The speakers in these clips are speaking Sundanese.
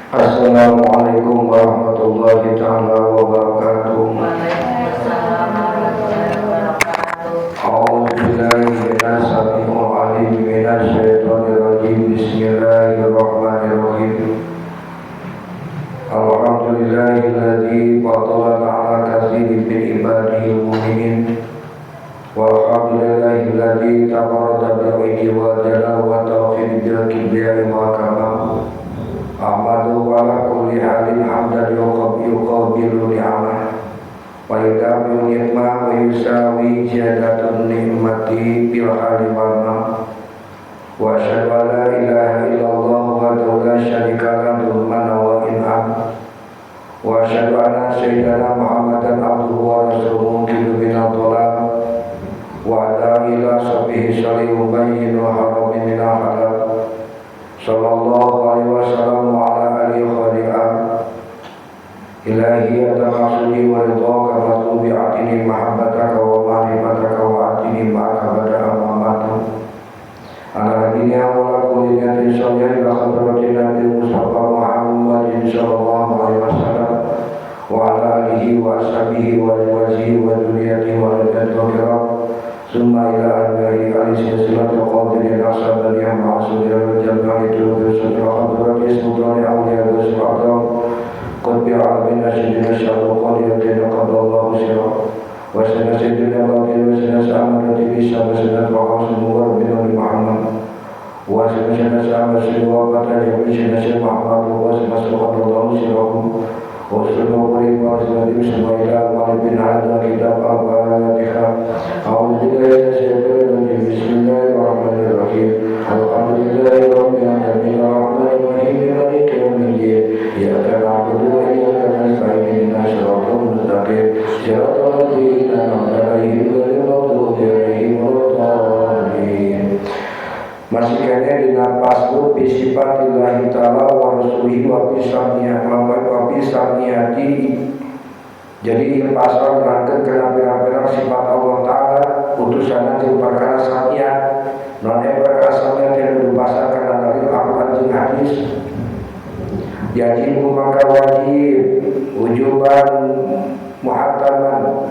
Assalamualaikum warahmatullahi taala wabarakatuh. Waalaikumsalam warahmatullahi wabarakatuh. A'udzu billahi minas samii'il 'aliim minasy syaithanir rajim. Bismillahirrahmanirrahim. Alhamdulillahilladzi faddala 'ala katsirin min ibadihi al-mu'minin. Walhamdulillahilladzi tafarrada bil ilmi wal jalal wa tawfiq bil kibriya wal kamal. Ahmadu ala kulli halin hamdan yuqabilu ni'amah wa yudabiu ni'mah wa yusawi ziyadatun ni'mati bil hali wal ma. Wa asyhadu an la ilaha illallah wahdahu la syarika lahu manna wa in'am. Wa asyhadu anna sayyidana Muhammadan abduhu wa rasuluhu munqidhu minad dhalal wa ala ila sahbihi salihu bayyinul harami minal halal. Sallallahu alaihi wasallam wa ala alihi khali'a ilahi atamaksudi wa ridhaka matlubi atini mahabbataka wa ma'rifataka wa atini ma'aka bada'a mamatu ala dunya wa la kulli niyatin sholli ila hadratin nabi Mustafa Muhammadin sallallahu alaihi wasallam wa ala alihi wa ashabihi wa azwajihi wa dzurriyyatihi wa al-kiram summa ila anbiya'i alaihi salatu qadirin ashabani ma'asudil jannati tu sudra hadrati sultani awliya wa su'adam qad bi'alamin asyidina syarru qadirin qadallahu sirra wa sanasidina batil wa sanasa'amati bisa wa sanatwa'asu wa rabbina Muhammad wa sanasa'amasi wa qatali wa sanasa'amasi Muhammad wa sanasa'amasi sirrahu wa sallallahu alaihi wa sallam wa bin hadza kitab al-Fatihah. A'udzu billahi minasy syaithanir rajim. Bismillahirrahmanirrahim. Alhamdulillahi rabbil alamin arrahmanir rahim maliki yaumiddin. Iyyaka na'budu wa iyyaka nasta'in ihdinas siratal mustaqim siratal ladzina an'amta 'alaihim ghairil maghdubi 'alaihim waladdallin. Masih kene dina pasbut bi sifatillahi ta'ala wa rasulihi wa bi samiyati. Jadi pasal nerangkeun kana pirang-pirang sifat Allah Ta'ala utusanna jeung perkara samiyat. Non perkara samiyat yang dibahas kana dalil Al-Qur'an jeung hadis. Yajibu maka wajib wujuban muhattaman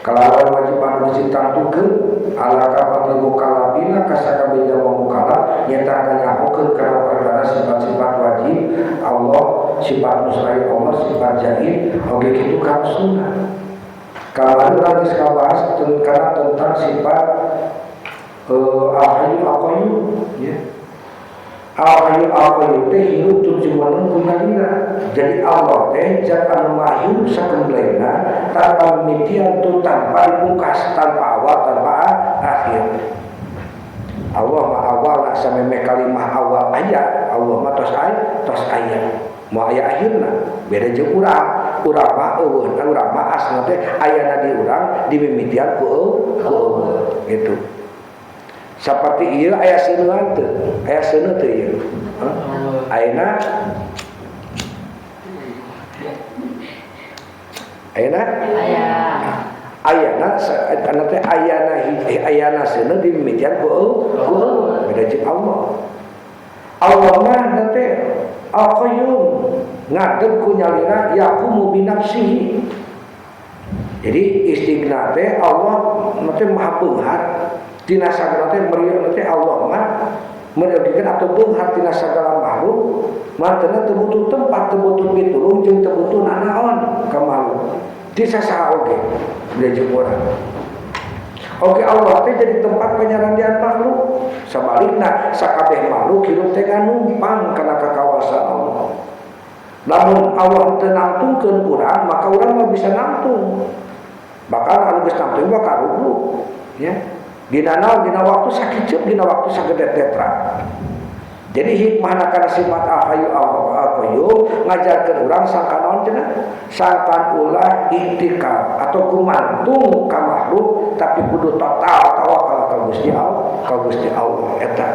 kalawan wajib anu ditangtukeun ala kafatil mukallafina kasakabeh jalma mukallaf nyata nyahokeun kana perkara sifat-sifat wajib Allah, sifat mustahil Allah, sifat jaiz oge kitu ka sunnah. Kamari urang geus ngabahas tentang sifat al-hayyu al-qayyum ya. Al-hayyu al-qayyum teh hirup tur jumeneng ku nyalira. Jadi Allah teh zat anu maha hirup sakembleuna tanpa mimitian tur tanpa dipungkas, tanpa awal tanpa akhir. Allah mah awal samemeh kalimah awal aya, Allah mah tos aya, tos aya. Moal aya akhirna, beda jeung urang. Urang mah eueuh, urang mah asna teh ayana di urang dimimitian ku eueuh gitu. Seperti ieu aya seuneuan teu? Aya seuneu teu ieu? Ayeuna ayeuna aya. Ayana ana teh ayana ayana seuneu dimimitian ku eueuh, beda jeung Allah. Allah mah teh Al-Qayyum ngadeg ku nyalira yaqumu bi nafsihi. Jadi istighna teh Allah teh maha beunghar tina sagala teh meriah teh Allah mah menyediakan atau beunghar tina sagala makhluk mantena teu butuh tempat, teu butuh pitulung jeung teu butuh nanaon ka makhluk. Di sasaha oge beda jeung urang. Oke Allah teh jadi tempat penyarandian makhluk. Sabalikna sakabeh makhluk hirup teh numpang kana kakawasan Allah. Lamun Allah teu nangtungkeun urang, maka urang mah bisa nangtung. Bakal anu geus nangtung mah karubluk ya. Dina naon dina waktu sakiceuk, dina waktu sagedet-detra. Jadi hikmahna kana sifat Al-Hayyu Al-Qayyum ngajarkeun urang sangkan naon cenah? Sangkan ulah iktikal atau gumantung ka makhluk tapi kudu total tawakal ka Gusti Allah, ka Gusti Allah eta.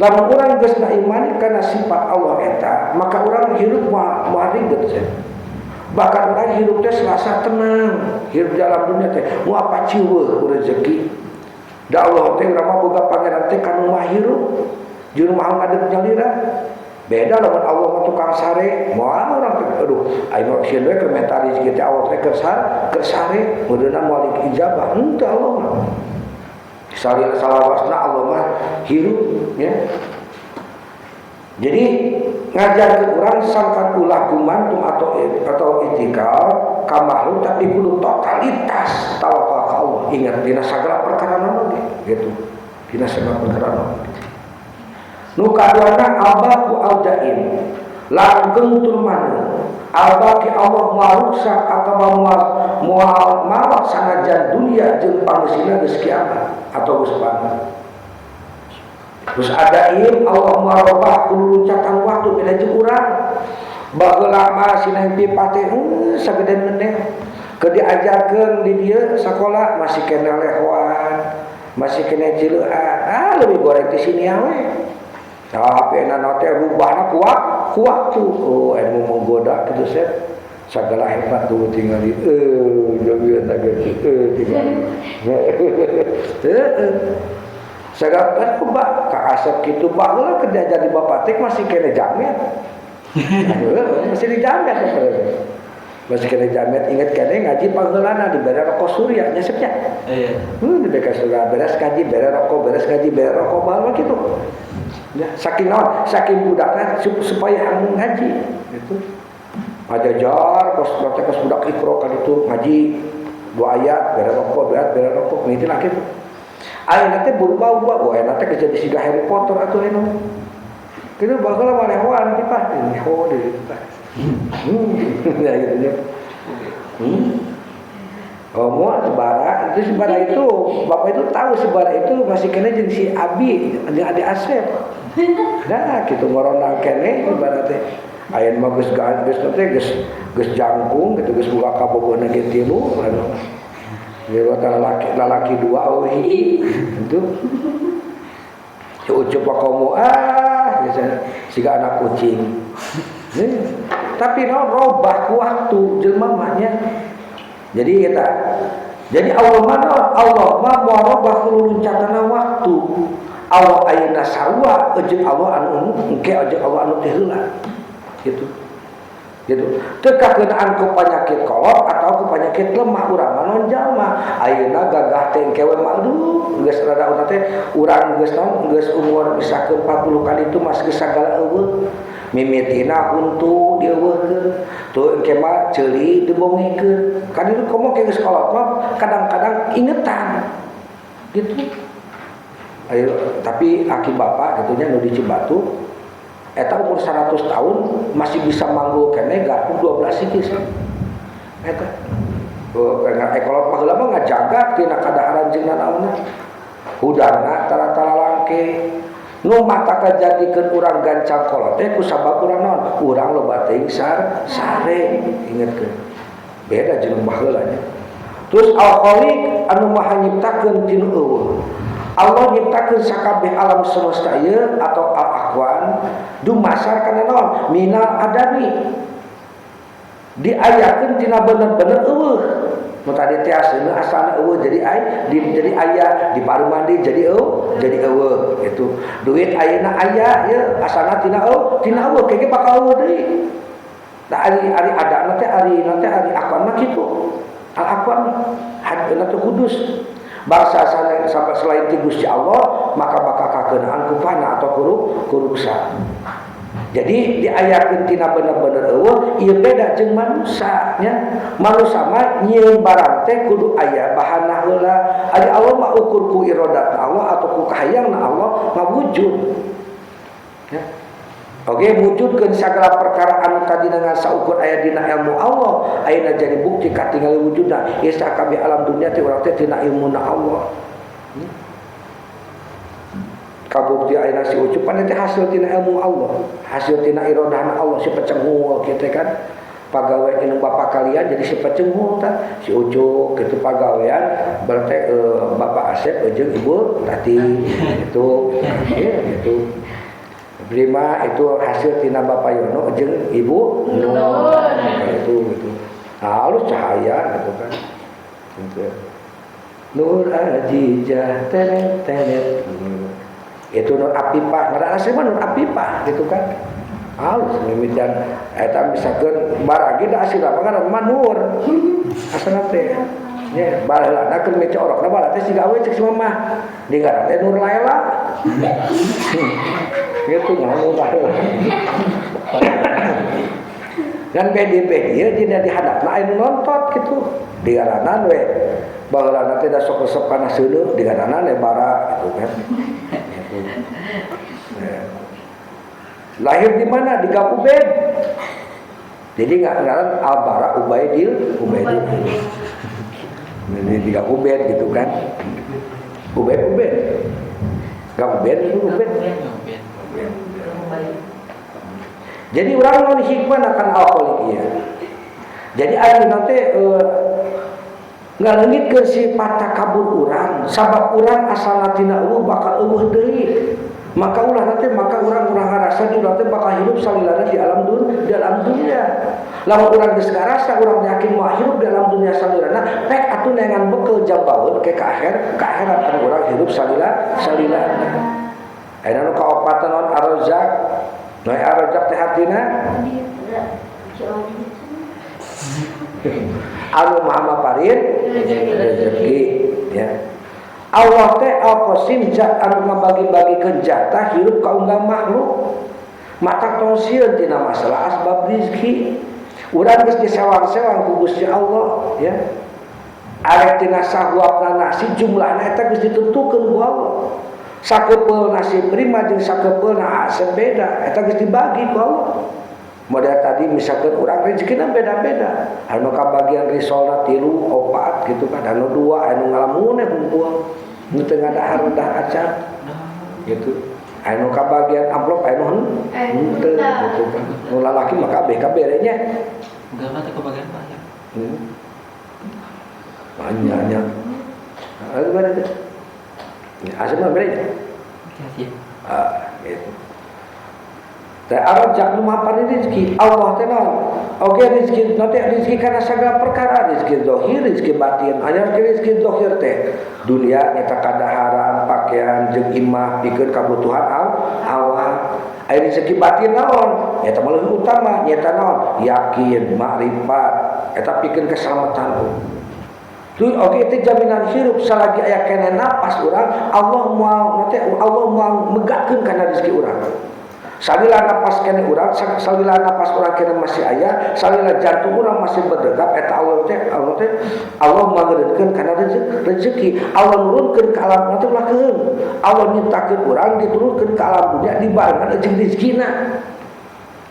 Lamun urang geus ngaimani kana sifat Allah eta, maka urang hirup moal ribet cenah. Bahkan urang hirup teh selasa tenang, hirup dalam dunia teh moal paciweuh rezeki. Da Allah teh urang mah boga pangeran teh kanu maha hirup. Jeung maha ngadeg nyalira. Beda lamun Allah mah tukang sare, moal urang teh aduh aing mah sieun we keur menta rezeki teh Allah teh keur sare, meureunna moal ijabah. Henteu Allah mah. Salil salawasna Allah mah hirup ya. Jadi ngajarkeun urang sangkan ulah gumantung atau itikal ka makhluk tapi kudu totalitas tawakal ka Allah. Ingat dina sagala perkara naon ge gitu. Dina sagala perkara naon. Nu kaduana al-baqi al-daim. Langgeng tur manung. Al-baqi Allah moal ruksak atawa moal maot sanajan dunia jeung pangeusina geus kiamat atau geus pamit. Terus ada im Allah moal robah kudu loncatan waktu beda jeung urang. Baheula mah sina pipa teh sagede meneh. Keur diajarkeun di dieu sakola masih kena lehoan, masih kena cileuan. Ah lebih goreng ti sini we. Tapi enak teh rubahna ku waktu. Oh, ilmu menggoda kitu set. Sagala hebat tuh tingali. Jogeun teh gitu. Tingali. Heeh. Sagala kan ka asep kitu baheula keur diajar di bapak teh masih kena jamet. Masih di jamet. Masih kena jamet inget kene ngaji panggeulana dibere rokok surya nya sep nya. Iya. Dibere surya beres ngaji bere rokok beres ngaji bere rokok baheula kitu. Ya, saking naon? Saking budakna supaya anu ngaji gitu. Ngajajar kos teh kos budak Iqra kan itu ngaji 2 ayat bere rokok 2 ayat bere rokok ngitu lah kitu. Ayeuna teh berubah-ubah, wah ayeuna teh geus jadi siga Harry Potter atuh ayeuna. Kitu baheula mah lehoan di pah, leho di pah. Ya gitu nya. Oh, mau sebara, itu sebara itu, bapak itu tahu sebara itu masih kena jeung si Abi, jeung adik Asep. Nah, gitu ngorondang kene sebara teh. Aya mah geus geus teh geus geus jangkung gitu geus buka kabogohna ge tilu anu. Ieu lalaki 2 euy hiji. Itu. Si Ucup komo ah geus siga anak kucing. Tapi naon robah ku waktu jelema mah nya. Jadi kita, jadi Allah mah naon? Allah mah moal robah ku luncatana waktu. Allah ayeuna sarua jeung Allah anu engke jeung Allah anu teh heula. Gitu. Gitu. Teu kakeunaan ku penyakit kolot atau ku penyakit lemah urang mah naon jalma. Ayeuna gagah teh engke we mah aduh geus rada urang teh urang geus naon geus umur misalkeun 40 kali itu mas geus sagala eueuh. Mimitina huntu dieuweuhkeun. Tuh engke mah ceuli dibongikeun. Kan itu komo ke geus kolot mah kadang-kadang ingetan. Gitu. Ayo, tapi aki bapak gitu nya nu di Cibatu eta umur 100 tahun masih bisa manggul kene garpu 12 siki. Eta. Oh, karena ekolot baheula mah ngajaga tina kadaharan jeung nanaonna. Hudangna tara-tara langke. Nu mata kajadikeun urang gancang kolot teh ku sabab urang naon? Urang loba teuing sare, ingetkeun. Beda jeung baheula nya. Terus al-Khaliq anu maha nyiptakeun tinu eueuh. Allah nyiptakeun sakabeh alam semesta ieu atau al-akwan dumasar kana naon? Minal adami. Diayakeun tina bener-bener eueuh. Nu tadi teh asalna asalna eueuh jadi ai, di, jadi aya, di paru mandi jadi eueuh, jadi eueuh gitu. Duit ayeuna aya ieu asalna tina eueuh, tina eueuh kege bakal eueuh deui. Tah ari ari adana teh ari na teh ari akwan mah kitu. Al akwan hadna teh kudus. Bangsa sana sampai selain ti Gusti Allah maka bakal kakeunaan ku fana atau kuruksa. Jadi diayakeun tina bener-bener eueuh ieu beda jeung manusia nya. Manusia mah nyieun barang teh kudu aya bahanna heula. Ari Allah mah ukur ku iradatna Allah atau ku kahayangna Allah ngawujud. Ya. Oke, wujudkeun sagala perkara anu tadina ngan saukur aya dina ilmu Allah, ayeuna jadi bukti katingali wujudna. Ieu sakabeh alam dunia teh urang teh tina ilmuna Allah. Kabukti ayeuna si Ucup pan teh hasil tina ilmu Allah, hasil tina iradahna Allah si pecengul kitu kan. Pagawean indung bapak kalian jadi si pecengul tah si Ucup kitu pagawean berarti Bapak Asep jeung Ibu Tati gitu. Ya gitu. Prima itu hasil tina Bapak Yono jeung Ibu Nur. Itu gitu. Nah, halus cahaya gitu kan. Gitu. Nur Ajijah teret teret. Itu Nur Apipah, ngaran asli mah Nur Apipah gitu kan. Halus mimitian eta misalkeun baragi da asli lapangan manur. Asalna teh. Nya baheulana keur mimiti orokna bara teh siga awe cek si mamah. Di ngaran teh Nur Laila. Gitu ngaran baheula. Dan BDB ieu dina dihadapna aya nu nonton kitu. Di ngaranan we baheulana teh da sok resep kana seuneu di ngaranan we bara gitu kan. Gitu. Lahir di mana? Di Gapubed. Jadi ngaran Al-Bara Ubaidil Ubaidil. Ini di Gapubed gitu kan. Ubed Ubed. Gapubed itu Ubed. Jadi urang non hikmah akan al-khaliqiyah. Jadi ayeuna teh ngaleungitkeun sifat takabur urang, sabab urang asalna tina eueuh bakal eueuh deui. Maka ulah nanti maka urang-urang ngarasa di urang teh bakal hidup salilana di alam dunia, di alam dunia. Lamun urang geus ngarasa urang yakin moal hidup di alam dunia salilana, pek atuh neangan bekel jambaeun ke ka akhir, ka akhirat anu urang hidup salila salilana. Ayeuna nu kaopatan naon Ar-Razzaq. Nu Ar-Razzaq teh hartina anu maha maparin rezeki ya. Allah teh Al-Qasim zat anu ngabagi-bagikeun jatah hirup ka unggal makhluk. Mata tong sieun tina masalah asbab rezeki. Urang geus disewang-sewang ku Gusti Allah ya. Arek tina sahuapna nasi jumlahna eta geus ditentukeun ku Allah. Sakepeul nasi prima jeung sakepeulna asep beda, eta geus dibagi ku Allah. Model tadi misalkan urang rezekina beda-beda. Anu kabagian risolna 3, 4 gitu kan, anu 2, anu ngalamun we kumpul. Nu teu ngadahar dah acan. Gitu. Anu kabagian amplop anu henteu gitu kan. Nu lalaki mah kabeh kabeh nya. Enggak mah teu kabagian banyak. Banyaknya. Anu mana teh? Ya, asal mah beda. Iya. Ah, gitu. Teh Ar-Razzaq nu maha paling rezeki Allah teh naon? Oke rezeki nanti rezeki kana segala perkara, rezeki zahir, rezeki batin. Hanya rezeki zahir teh dunia nyata kadaharan, pakaian jeung imah pikeun kabutuhan awak. Aya rezeki batin naon? Nyata mah leuwih utama, nyata naon? Yakin, makrifat, eta pikeun keselamatan. Tuh oke itu jaminan hirup salagi aya keneh napas urang, Allah moal nanti Allah moal megatkeun kana rezeki urang. Salila napas kene urang, salila napas urang kene masih aya, salila jantung urang masih berdegap eta Allah teh Allah teh Allah mangeureunkeun kana rezeki. Allah nurunkeun ka alam nanti ulah keuheung. Allah nyiptakeun urang diturunkeun ka alam dunia dibarengan jeung rezekina.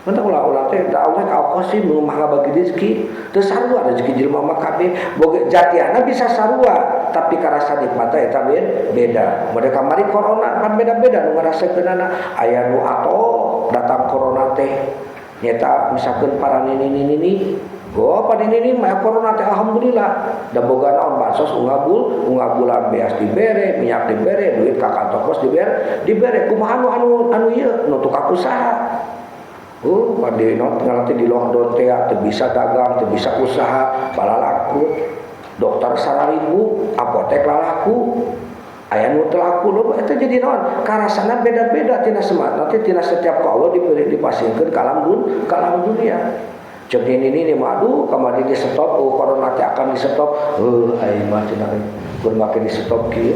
Mantap ulah ulah teh da Allah ka Qasim nu maha bagi rezeki. Teu sarua rezeki jelema mah kabeh. Boga jatiana bisa sarua, tapi karasa nikmat eta beda. Model kamari corona kan beda-beda nu ngarasakeunana. Aya nu atoh datang corona teh nyata misalkeun para nini-nini. Oh, pada nini mah corona teh alhamdulillah. Da boga naon bansos ungabul, ungabulan beas dibere, minyak dibere, duit ka kantor pos dibere, dibere kumaha nu anu ieu nu tukang usaha. Oh, pada nanti di lockdown teh teu bisa dagang, teu bisa usaha, balalaku. Dokter 1.000, apotek lalaku. Aya nu teu laku loba eta jadi naon? Karasana beda-beda tina semangat. Nanti tina setiap ka Allah dipilih dipasingkeun ka alam ka alam dunia. Ceuk nini nini mah aduh kamari di stop, oh corona teh akan di stop. Heuh aing mah cenah keur make di stop kieu.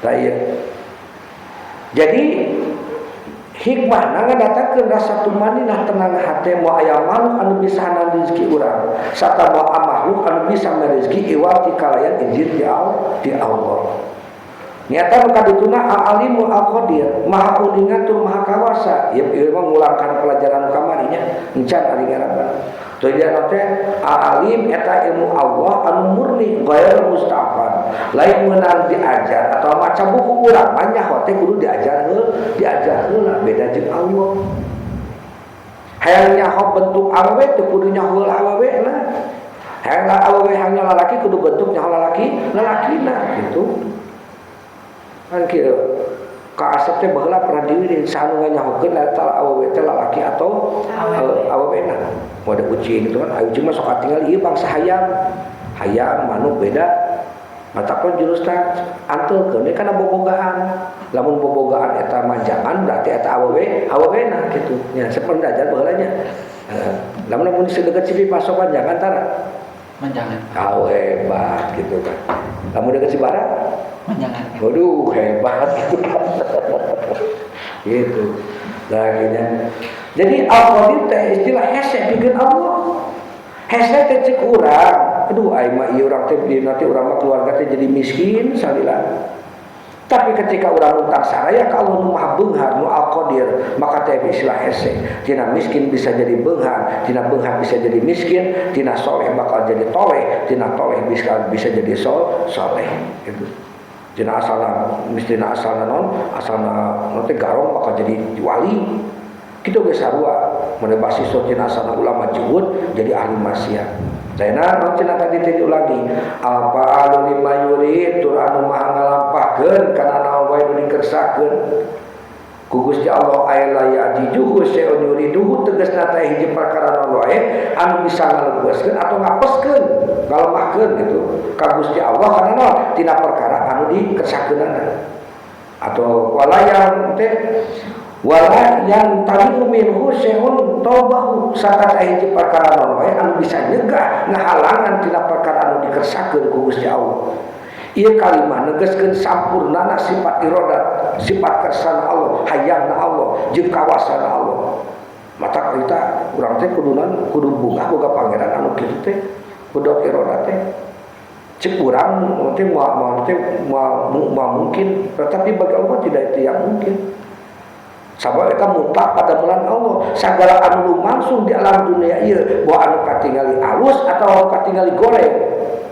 Ya. Jadi hikmahna ngadatangkeun rasa tumaninah tenang hate moal aya makhluk anu bisa hanan rezeki urang sarta moal makhluk anu bisa mere rezeki iwal ti kalayan izin di Allah. Nyata nu kadituna al-alimu al-qadir, maha uninga tur maha kawasa. Ieu ieu mah ngulangkan pelajaran kamari nya, encan ari ngarapan. Tujuan teh al-alim eta ilmu Allah anu murni ghair mustafan. Lain meunang diajar atau maca buku urang mah nyaho teh kudu diajar heula, diajar heula beda jeung Allah. Hayang nyaho bentuk awewe teh kudu nyaho heula awewe na. Hayang awewe hayang lalaki kudu bentuk nyaho lalaki, lalakina gitu. Kan kieu ka asep teh baheula pernah diwirin saha nu nganyahokeun eta awewe teh lalaki atau awewe na. Mode ucing gitu kan, ucing mah sok tinggal ieu bangsa hayam. Hayam manuk beda. Matakon jurusna antelkeun we kana bobogaan. Lamun bobogaan eta manjangan berarti eta awewe awewena kitu. Nya saperti belajar baheula nya. Lamun lamun deket si Pipaso manjangan tara. Manjangan. Kau hebat gitu kan. Lamun deket si Bara manjangan. Waduh hebat gitu kan. Gitu. Nah, gini. Jadi al-qadir teh istilah hese pikeun Allah. Hese teh cek urang. Aduh aing mah ieu urang teh nanti urang mah keluarga teh jadi miskin salila. Tapi ketika urang utang saraya ka Allah nu Maha Beunghar nu Al-Qadir, maka teh istilah hese. Tina miskin bisa jadi beunghar, tina beunghar bisa jadi miskin, tina soleh bakal jadi toleh, tina toleh bisa jadi soleh gitu. Tina asalna mistina asalna non, asalna nanti garong bakal jadi wali. Kitu ge sarua, mun basis tina asalna ulama juhud jadi ahli maksiat. Saena non cenah tadi teh lagi al-fa'alu lima yurid tur anu maha ngalampahkeun kana naon wae nu dikersakeun ku Gusti Allah aya la yajijuhu syai'un yuriduhu tegasna teh hiji perkara naon wae anu bisa ngalebuaskeun atau ngapeskeun ngalemahkeun gitu ka Gusti Allah kana naon tina perkara anu dikersakeunana atau walayang teh wala yang tadi minhu syai'un taubahu sarta hiji perkara naon wae anu bisa nyegah ngahalangan tina perkara anu dikersakeun ku Gusti Allah. Ieu kalimah negeskeun sampurnana sifat iradat, sifat kersana Allah, hayangna Allah, jeung kawasana Allah. Mata kita urang teh kudunan kudu bungah boga pangeran anu kitu teh, kudu iradat teh. Cek urang teh moal teh moal mungkin, tetapi bagi Allah tidak itu yang mungkin. Sabab eta mutlak pada bulan Allah. Sagala anu lumangsung di alam dunia ieu, bahwa anu katingali alus atau anu katingali goreng,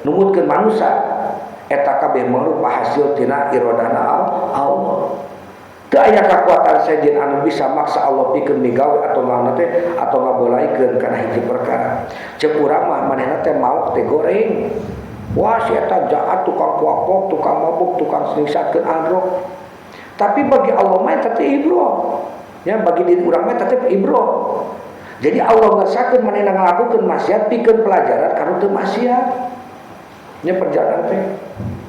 numutkeun manusia, eta kabeh mangrupa hasil tina iradana Allah. Teu aya kakuatan sejen anu bisa maksa Allah pikeun migawe atau naon teh atau ngabolaikeun kana hiji perkara. Ceuk urang mah manehna teh maok teh goreng. Wah si eta jahat, tukang kuapok, tukang mabuk, tukang sningsatkeun androk. Tapi bagi Allah mah eta teh ibroh. Ya bagi diri urang mah eta teh ibroh. Jadi Allah ngersakeun manehna ngalakukeun maksiat pikeun pelajaran kana teu maksiat. Nya perjalanan teh.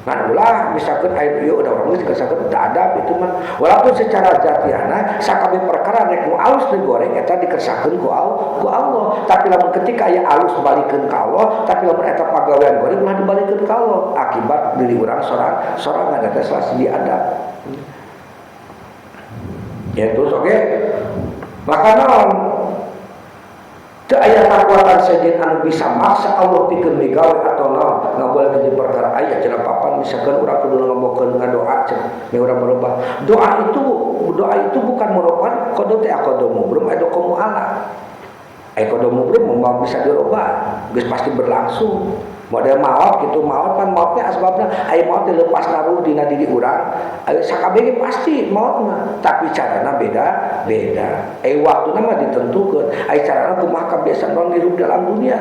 Ngan ulah misalkan aya ieu udah urang geus ngersakeun teu adab itu mah. Walaupun secara jatiana sakabeh perkara rek nu alus nu goreng eta dikersakeun ku Allah. Tapi lamun ketika aya alus balikeun ka Allah, tapi lamun eta pagawean goreng ulah dibalikeun ka Allah. Akibat diri urang sorangan eta salah siji adab. Ya terus oke. Maka naon teu aya kakuatan sejen anu bisa maksa Allah pikeun migawe atau naon ngabolehkeun di perkara aya cenah papan misalkan urang kudu ngomongkeun ngadoa cenah nya urang merubah. Doa itu bukan merupakan qada teh qada mubrum aya qada mu'ala. Aya qada mubrum moal bisa dirubah, geus pasti berlangsung. Model maot gitu, maot pan maotnya asbabna aya maot lepas naruh dina diri urang, aya sakabeh ge pasti maot mah, tapi carana beda beda. Aya waktuna mah ditentukeun, aya carana kumaha kabiasaan urang hirup dalam dunia.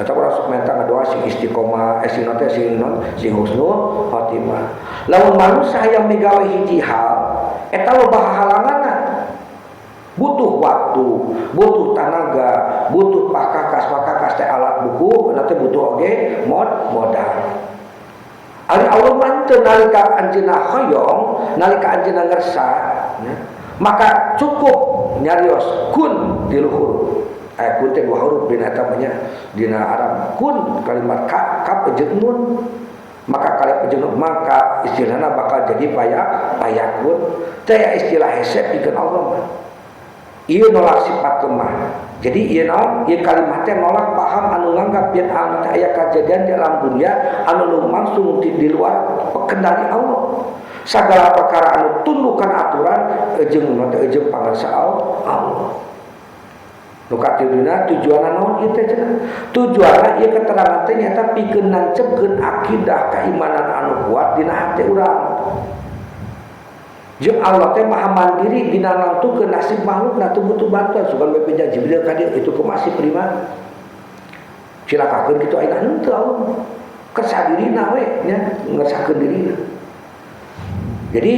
Eta urang sok menta ngadoa sing istiqomah, sing naon teh sing non sing husnul khotimah. Lamun manusia hayang migawe hiji hal, eta loba halanganna. Butuh waktu, butuh tenaga, butuh pakakas teh alat buku, nanti butuh oge modal. Ari Allah mah teu nalika anjeunna hoyong, nalika anjeunna ngersa, ya, maka cukup nyarios kun di luhur. Kun teh dua huruf dina eta mah nya, dina Arab kun kalimat ka kap jeung nun. Maka kalimat jeung nun maka istilahna bakal jadi payakun. Teh istilah hese pikeun Allah mah. Ieu nolak sifat lemah. Jadi ieu naon? Ieu kalimat teh nolak paham anu nganggap yen anu teh aya kajadian di alam dunia anu lumangsung di luar kendali Allah. Sagala perkara anu tundukan aturan jeung naon teh jeung pangarsa Allah. Nu katiluna tujuanna naon ieu teh cenah? Tujuanna ieu keterangan teh nyata pikeun nancepkeun akidah keimanan anu kuat dina hate urang. Jeung Allah teh maha mandiri dina nangtukeun nasib makhlukna teu butuh bantuan sugan bebeja Jibril ka dieu itu kumasih prima. Cilakakeun kitu ayeuna henteu Allah. Kersa dirina we nya ngersakeun dirina. Jadi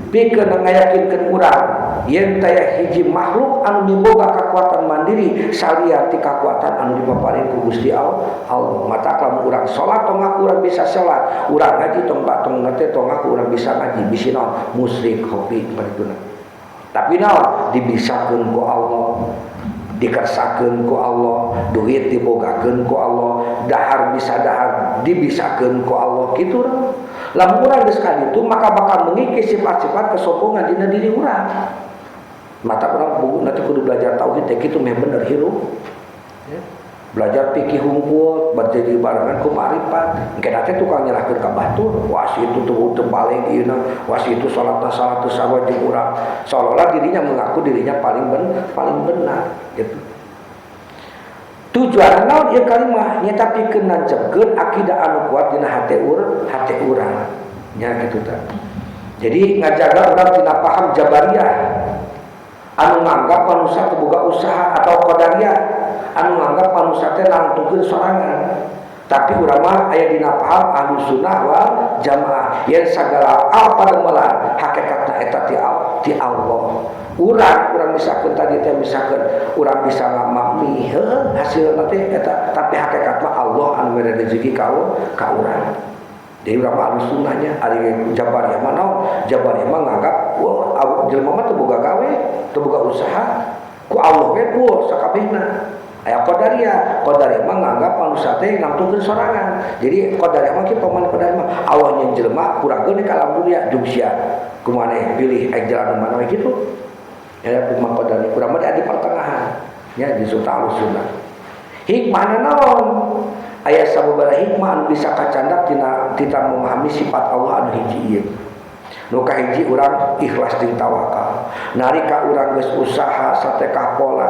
pikeun ngayakinkeun urang Yen taya hiji makhluk anu miboga kekuatan mandiri salian ti kekuatan anu dipaparin ku Gusti Allah. Mata lamun urang salat, tong ngaku urang bisa salat, urang ngaji, tong tong ngerti, tong ngaku urang bisa ngaji, bisi naon, musyrik khafi barituna. Tapi naon, dibisakeun ku Allah, dikersakeun ku Allah, duit dibogakeun ku Allah, dahar bisa dahar dibisakeun ku Allah, kitu urang. Lamun urang geus kaditu, maka bakal mengikis sifat-sifat kesombongan dina diri urang. Mata urang buku nanti kudu belajar tauhid teh kitu meh bener hirup. Ya. Belajar fikih hungkul, berjadi barengan ku ma'rifat. Engke teh tukang nyerahkeun ka batur, wah si itu tuh teu baleg ieu, wah si itu salatna salat teu sarua jeung urang. Seolah-olah dirinya mengaku dirinya paling benar gitu. Tujuan naon ieu kalimah? Nyata pikeun nancepkeun akidah anu kuat dina hate urang. Nya kitu tah. Jadi ngajaga urang tina paham Jabariyah anu nganggap manusia teu boga usaha, atau Qadariyah anu nganggap manusia teh nangtukeun sorangan. Tapi urang mah aya dina paham Ahlus Sunnah wal Jamaah yen sagala pademelan hakikatna eta ti Allah. Urang misalkan tadi teh, misalkan urang bisa ngamami, heuh, hasilna teh eta, tapi hakikat mah Allah anu mere rezeki ka urang. Jadi urang mah Ahlus Sunnahnya. Ari Jabariyah mah naon? Jabariyah mah nganggap wah, jelema mah teu boga gawe, teu boga usaha, ku Allah we full sakabehna. Aya Qadariyah, Qadariyah mah nganggap manusia teh nangtukeun sorangan. Jadi Qadariyah mah kieu, paman Qadariyah mah Allah nyen jelema kurangkeun ka alam dunia jug sia. Kumaha pilih ek jalan mana we kitu. Ya kumaha Qadariyah, kurang mah di pertengahan. Ya di sunnah, Ahlus Sunnah. Hikmahna naon? Aya sababaraha hikmah anu bisa kacandak tina kita memahami sifat Allah anu hiji ieu. Nu kahiji, urang ikhlas jeung tawakal. Nalika urang geus usaha satekah pola,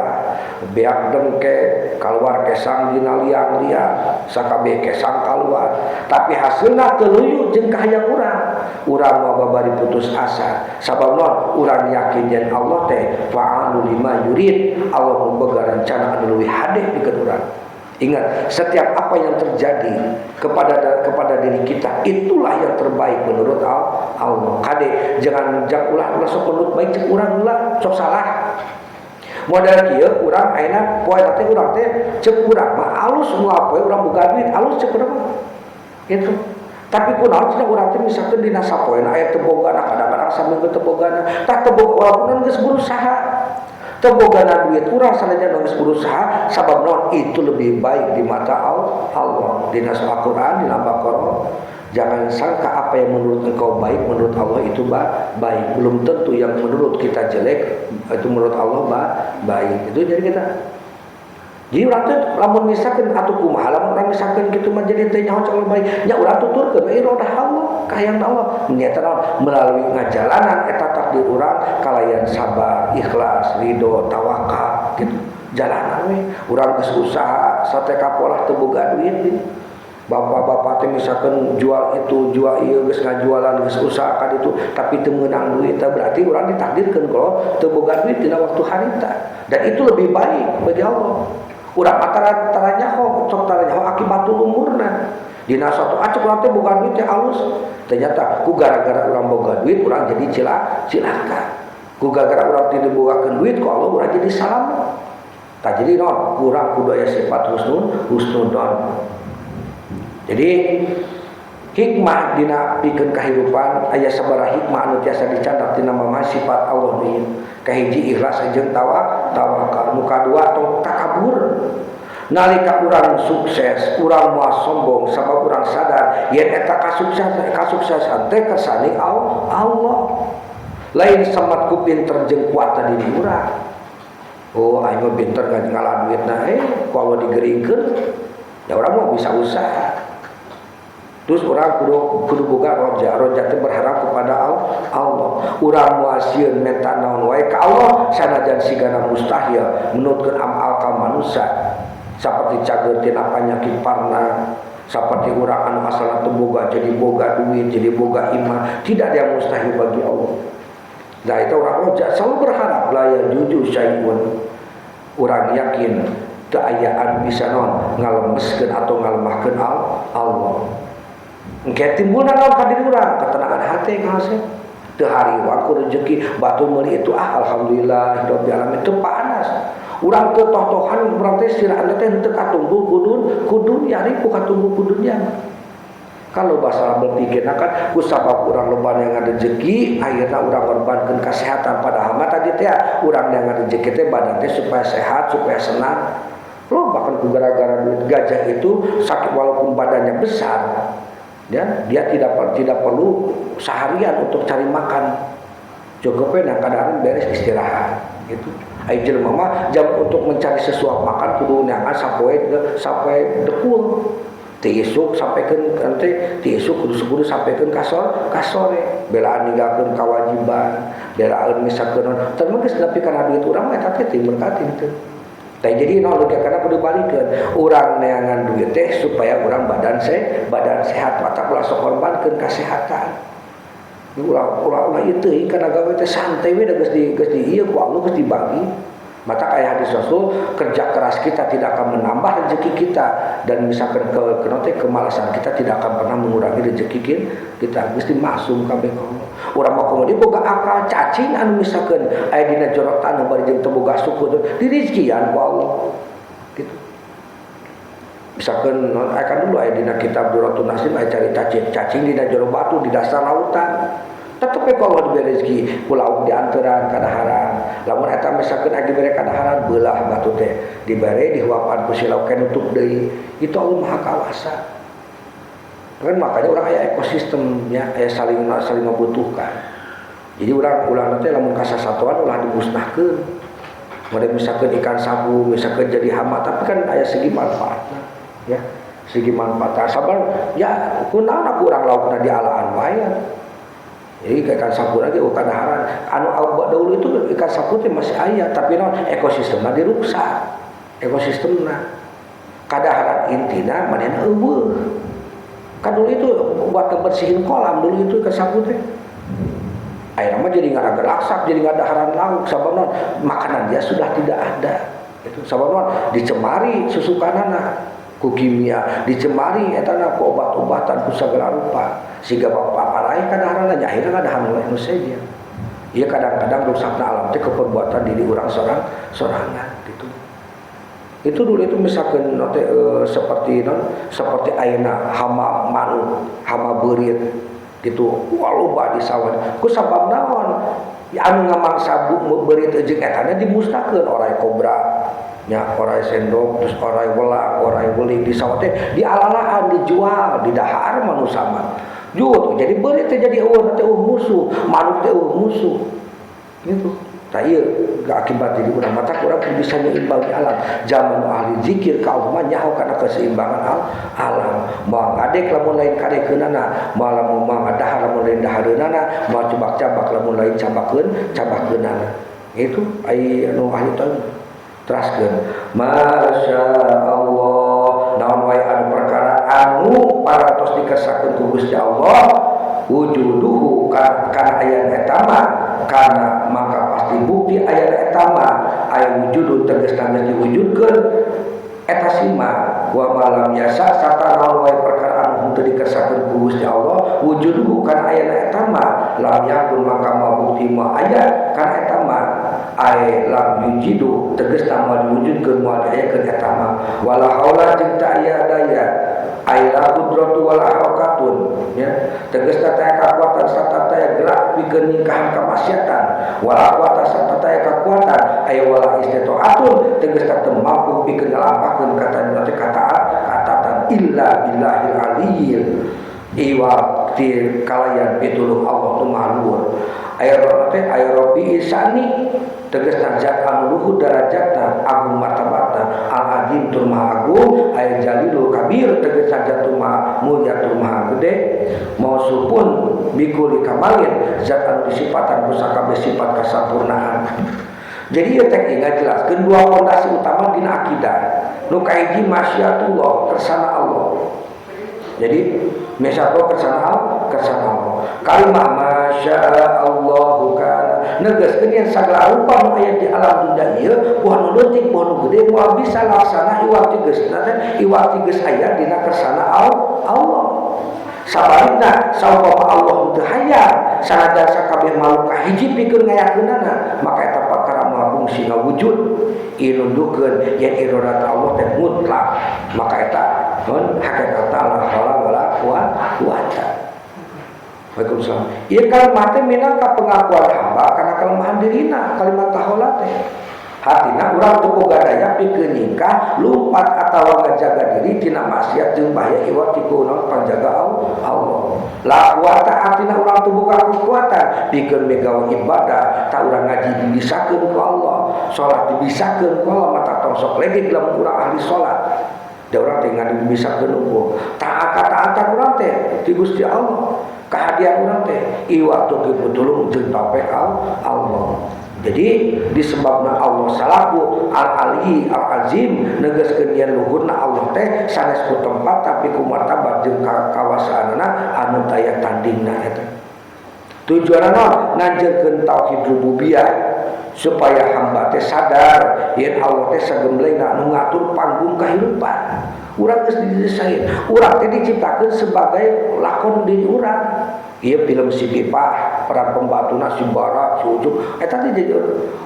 beak dengke kaluar kesang dina liang-liang, sakabeh kesang kaluar, tapi hasilna teu luyu jeung kahayang urang. Urang moal babari putus asa. Sabab naon? Urang yakin yen Allah teh fa'alu lima yurid. Allah boga rencana anu leuwih hade pikeun urang. Ingat, setiap apa yang terjadi kepada kepada diri kita, itulah yang terbaik menurut Allah. Kade, jangan jangan ulah ulah sok menurut baik cek urang, ulah sok salah. Modal kieu urang ayeuna poe teh, urang teh cek urang mah alus, moal poe urang boga duit alus cek urang mah. Gitu. Tapi kunaon cenah urang teh misalkan dina sapoena aya teu bogana, kadang-kadang saminggu teu bogana. Tah, teu boga walaupun geus berusaha. Teu bogana duit urang sanajan geus berusaha, sabab naon, itu lebih baik di mata Allah. Dina Al-Qur'an, dina Al-Baqarah, jangan sangka apa yang menurut engkau baik menurut Allah itu baik. Belum tentu yang menurut kita jelek itu menurut Allah baik. Itu jadi kita. Jadi urang teh lamun misalkan atuh kumaha, lamun urang misalkan kitu mah jadi teh nyaho calon baik nya, urang tuturkeun we irodah Allah, kahayang Allah. Nyata naon, melalui ngajalanan eta takdir urang kalayan sabar, ikhlas, ridho, tawakal gitu. Jalanan we. Urang geus usaha sateka polah teu boga duit gitu. Bapak-bapak teh misalkan jual itu, jual ieu, geus ngajualan, geus usaha ka ditu, tapi teu meunang duit teh, berarti urang ditakdirkeun kalau teu boga duit dina waktu harita. Dan itu lebih baik bagi Allah. Urang mah tara nyaho, sok tara nyaho akibatul umurna. Dina suatu acuk urang teh boga duit teh alus. Ternyata ku gara-gara urang boga duit urang jadi cilaka. Ku gara-gara urang teu dibogakeun duit ku Allah, urang jadi salamet. Tah, jadi naon? Urang kudu aya sifat husnudon. Jadi hikmah dina pikeun kahirupan, aya sabaraha hikmah anu tiasa dicandak tina mama sifat Allah nu kahiji, ikhlas jeung tawakal. Nu kadua, tong takabur. Nalika urang sukses, urang moal sombong, sabab urang sadar yen eta kasuksesan teh kersane Allah, lain samat ku pinter jeung kuat diri urang. Oh, aing mah pinter ngalah duitna, ku Allah digeringkeun ya, urang mah bisa usaha. Terus urang kudu kudu boga roja. Roja teh berharap kepada Allah. Urang moal sieun menta naon wae ka Allah, sanajan sigana mustahil menurutkeun amal ka manusia, seperti cager tina panyakit parna, seperti urang anu asalna teu boga jadi boga duit, jadi boga imah. Tidak ada yang mustahil bagi Allah. Nah, itu urang roja, selalu berharap la yajuzu syai'un. Urang yakin teu ayaan bisa non ngalemeskeun atau ngalemahkeun Allah. Engke timbulna naon ka diri urang? Ketenangan hati, kahaseun. Teu hariwang ku rezeki batu meuli itu ah alhamdulillah rabbil alamin teu panas. Urang teu toh-tohan urang teh sirah teh teu katunggu ku dunya ripu katunggu ku dunya. Kalau bahasa berpikir kan ku sabab urang loba yang rezeki akhirna urang korbankeun kesehatan padahal mah tadi teh urang yang rezeki teh badan teh supaya sehat supaya senang. Loh bahkan ku gara-gara duit gajah itu sakit walaupun badannya besar ya, dia tidak perlu seharian untuk cari makan. Cukup we kadang beres istirahat gitu. Ai jelema mah jam untuk mencari sesuap makan kudu neangan sapoe sampai dekul. Ti isuk sampaikan nanti ti isuk kudu sampaikan ka sore belaan ninggalkeun kewajiban belaan misalkeun teu geus nepi kana duit urang mah eta teh teu berkat teu. Tah jadi naon logika kana kudu balikeun urang neangan duit teh supaya urang badan sehat mata ulah sok korbankeun kasehatan. Ulah ieu teuing kana gawe teh santai we da geus di ieu ku Allah geus dibagi. Maka kayak hadis Rasul, kerja keras kita tidak akan menambah rezeki kita dan misalkan kemalasan kita tidak akan pernah mengurangi rezeki kita. Mesti maksum kabeh Allah. Urang mah komo boga akal cacing anu misalkan aya dina jorok tanah bari jeung teu boga suku dirizkian ku Allah. Gitu. Misalkan akan dulu aya dina kitab Duratun Nasim aya cari cacing dina jero batu di dasar lautan. Tetep we Allah diberi rezeki ku lauk diantaran kadaharan. Lamun eta misalkeun aya dibere kadaharan beulah batu teh dibere dihuapan ku si lauk nutup deui. Itu Allah Maha Kawasa. Kan makanya urang aya ekosistem ya, aya saling membutuhkan. Jadi urang ulah teh lamun kasasatuan ulah dimusnahkeun. Mun misalkeun ikan sabu misalkeun jadi hama tapi kan aya segi manfaatna ya. Segi manfaat. Sabar ya kunaon aku urang laukna dialaan wae. Jadi ikan sapu lagi bukan daharan. Anu dahulu itu ikan sapu itu masih aya, tapi non ekosistemna diruksak. Ekosistemna kadaharan intina manehna eueuh. Kan dulu itu buat ngebersihin kolam dulu itu ikan sapu teh. Akhirnya mah jadi nggak laksak, jadi nggak daharan lauk. Sabab non makanan dia sudah tidak ada. Itu sabab non dicemari susukanana ku kimia, dicemari etana ku obat-obatan ku segala rupa. Sehingga bapak paraih kadaharannya akhirnya kadaharan nu saja. Iya kadang-kadang rusakna alam teh keperbuatan diri urang sorangan gitu. Itu dulu itu misalkan note, seperti non seperti ayeuna hama manuk, hama beurit gitu. Wah loba di sawah. Ku sabab naon? Ya, anu ngamangsa beurit jeung etana dimusnahkeun orai kobra. Nya orai sendok terus orai welang, orai weling di sawah teh dialalaan dijual, didahar manusia mah. Jut, jadi beurit teh jadi eueuh teh eueuh musuh, manuk teh eueuh musuh. Gitu. Tah ieu akibat jadi urang mata urang bisa nyeimbangi alam. Zaman ahli zikir ka Allah mah nyaho kana keseimbangan alam. Moal ngadek lamun lain kadekeunana, moal lamun moal ngadahar lamun lain dahareunana, moal cebak-cabak lamun lain cabakeunana. Itu ai anu ahli tauhid. Teraskeun Masya Allah naon wae anu perkara anu parantos dikersakeun ku Gusti Allah wujuduhu kana ayana eta mah kana maka pasti bukti ayana eta mah aya wujudu tegasna geus diwujudkeun eta sima wa malam yasa sarta naon wae perkara anu henteu dikersakeun ku Gusti Allah wujuduhu kana ayana eta mah lam yakun maka bukti mah aya kana eta mah ay lam yujidu tegasna moal diwujudkeun moal diayakeun eta mah wala haula jeung teu aya daya ay la qudratu wala harakatun ya tegasna teh kakuatan sarta teh gerak pikeun ningkahan kamaksiatan wala quwata sarta teh kakuatan ay wala istita'atun tegasna teu mampu pikeun ngalampahkeun kata teh kataat katatan illa billahil aliyil iwa ti kalayan pitulung Allah nu maha luhur ay teh ay rabbi isani tegasna zat anu luhur darajatna agung martabatna al azim tur maha agung ay jalilul kabir tegasna zat tur maha mulia tur maha gede mausupun bikuli kamalin zat anu disipatan ku sakabeh sifat kasampurnaan. Jadi ieu teh ngajelaskeun dua pondasi utama dina akidah. Nu kahiji masyiatullah kersana Allah. Jadi masyiatullah kersana Allah. Kalimah masyaallahu kana negaskeun yen sagala rupa nu aya di alam dunia ieu buah nu leutik buah nu gede moal bisa laksana iwal ti geus iwal ti geus aya dina kersana Allah. Sabalikna saumpama Allah teu hayang sanajan sakabeh Kahiji pikeun ngayakeunana maka eta perkara moal fungsi ngawujud. Ieu nundukeun yen iradat Allah teh mutlak, maka eta naon hakikatna la haula wala quwata. Waalaikumsalam. Ieu kalimat teh minangka pengakuan hamba kana kelemahan dirina, kalimat la haula teh. Hartina urang teu boga daya pikeun nyingkah, lumpat atawa ngajaga diri tina maksiat jeung bahaya iwat ti kunaon panjaga Allah. La quwata artina urang teu boga kekuatan pikeun migawe ibadah, ta urang ngaji dibisakeun ku Allah, salat dibisakeun ku Allah, mata tong sok legek lamun urang ahli salat. Da urang teh ngan dibisakeun ukur. Taat kataatan urang teh ti Gusti Allah. Kehadiran urang teh iwat teu pitulung jeung taufik Allah. Jadi disebabna Allah salaku al-ali al-azim negaskeun yen luhurna Allah teh sanes ku tempat tapi ku martabat jeung kawasaanana anu taya tandingna eta. Tujuanna nanjeurkeun tauhid rububiyah supaya hamba teh sadar yen Allah teh sagemblengna nu ngatur panggung kahirupan. Urang geus didesain, urang teh diciptakeun sebagai lakon diri urang. Ieu film si Pipah, peran pembatuna si Bara, si Ucup, eta teh jadi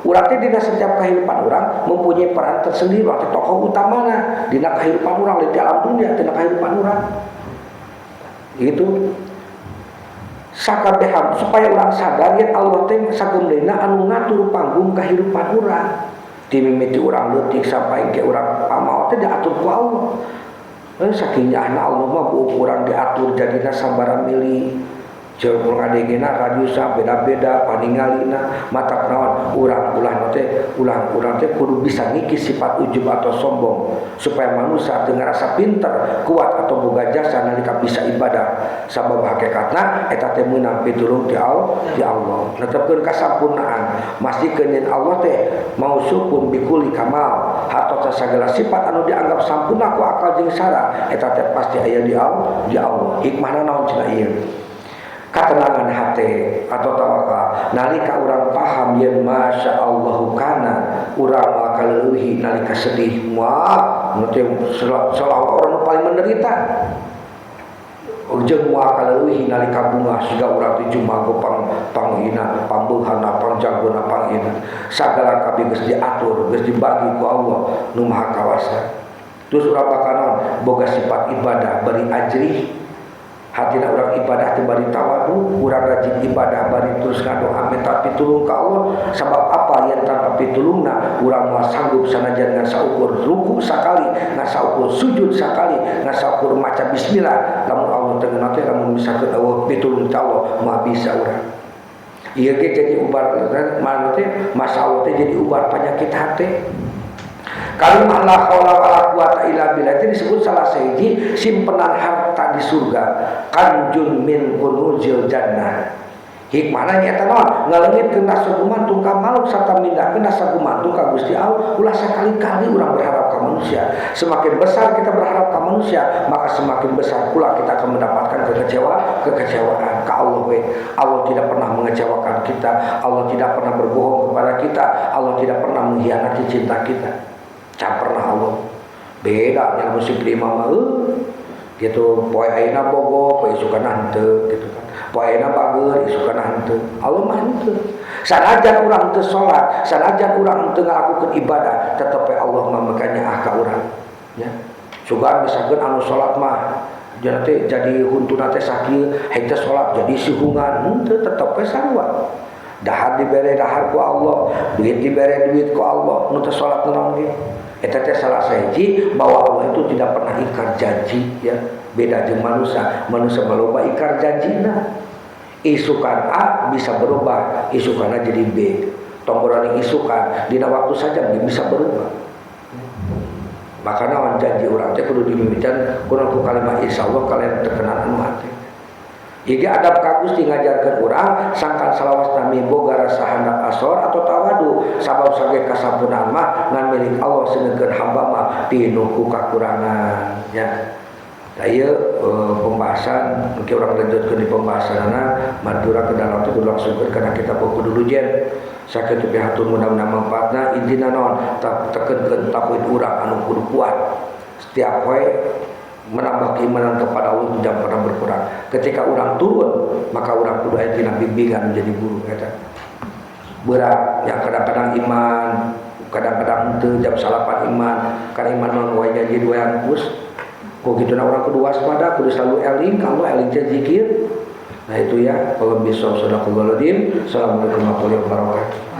urang teh dina setiap kehidupan urang mempunyai peran tersendiri, urang teh tokoh utamana dina kehidupan urang di alam dunia, dina kehidupan urang. Itu sakabeh supaya urang sadar yen Allah teh sagemblengna anu ngatur panggung kehidupan urang. Ti mimiti urang leutik sampai ke urang pamaot teh diatur ku Allah. Saking nyaahna Allah mah ku urang diatur jadina sabaraha mili. Jeung ngadegena radiusna beda-beda paningalina mata naon urang ulah teh ulah urang teh kudu bisa ngikis sifat ujub atau sombong supaya manusia teu ngarasa pinter kuat atau boga jasa nalika bisa ibadah sabab hakikatna eta teh meunang pitulung ti Allah netepkeun kasampurnaan mastikeun yen Allah teh mausufun bikuli kamal hartos sagala sifat anu dianggap sampurna ku akal jeung syara eta teh pasti aya di Allah. Hikmahna naon cenah ieu? Katenangan hati atau tawakal nalika urang paham yen masya Allahu kana urang bakal leuwih nalika sedih wah nu teh selalu orang nu paling menderita jeung moal kaleuwih nalika bunga siga urang teh jumago panghina pambeuhana pangjagona panghina sagala kabeh geus diatur geus dibagi ku Allah nu Maha Kawasa. Terus urang bakal naon boga sifat ibadah bari ajrih hatina urang ibadah teh bari tawadu, urang rajin ibadah bari terus ngadoa minta pitulung ka Allah sabab apa yang tanpa pitulungna urang moal sanggup sanajan ngan saukur ruku sakali, ngan saukur sujud sakali, ngan saukur maca bismillah lamun Allah teu ngeunah teh lamun misalkeun eueuh pitulung ka Allah moal bisa urang. Ieu ge jadi ubar mana teh masalah teh jadi ubar penyakit hati. Kalimah la haula wala quwata illa billah itu disebut salah sahiji simpenan harta di surga, kanjun min kunuzil jannah. Hikmahna nyata naon? Ngaleungitkeun rasa gumantung ka makhluk sarta mindahkeun rasa gumantung ka Gusti Allah. Ulah sakali-kali urang berharap ka manusia. Semakin besar kita berharap ka manusia, maka semakin besar pula kita akan mendapatkan kekecewaan ka Allah we. Allah tidak pernah mengecewakan kita, Allah tidak pernah berbohong kepada kita, Allah tidak pernah mengkhianati cinta kita. Can pernah Allah. Beda nya musik lima mah gitu poe ayeuna bogo, poe isukana henteu gitu kan. Poe ayeuna bager, isukana henteu. Allah mah henteu. Sanajan urang teu salat, sanajan urang teu ngalakukeun ibadah, tetep we Allah mah makanya ah ka urang. Ya. Sugan misalkeun anu salat mah jadi jadi huntuna teh sakieu, henteu salat jadi sihungan, henteu tetep we sarua. Dahar dibere dahar ku Allah, duit dibere duit ku Allah, nu teu salat naon ge. Eta teh salah sahiji bahwa Allah itu tidak pernah ingkar janji ya. Beda jeung manusia, manusia maloba ingkar janjina. Isukan A bisa berubah, isukanna jadi B. Tong berani isukan dina waktu saja bisa berubah. Maka naon janji urang teh kudu dimimitian kudu ku kalimat insyaallah kalian terkenal anu hate. Ieu adab ka Gusti ngajarkeun urang sangkan salawas nami boga rasa handap asor atau tawadu sabab sage kasampurnaan mah ngan milik Allah sedengkeun hamba mah pinuh ku kakurangan ya. Da ieu pembahasan engke urang lanjutkeun di pembahasanana Madura ke dalam teh kudu langsungkeun kana kitab buku dulu jen. Sakitu pihatur mudah-mudahan manfaatna intina naon tekeunkeun tauhid urang anu kudu kuat. Setiap poe Menambah keimanan kepada Allah tidak pernah berkurang. Ketika orang turun, maka orang kudu aya tina bimbingan menjadi guru eta. Berat ya, kadang-kadang iman, kadang-kadang teu jam 9 iman, karena iman mah wae janji dua yang kus. Kok gitu nah, orang kudu waspada, kudu selalu eling, kalau eling teh zikir. Nah, itu ya, kalau bisa. Sadaqallahul. Assalamualaikum warahmatullahi wabarakatuh.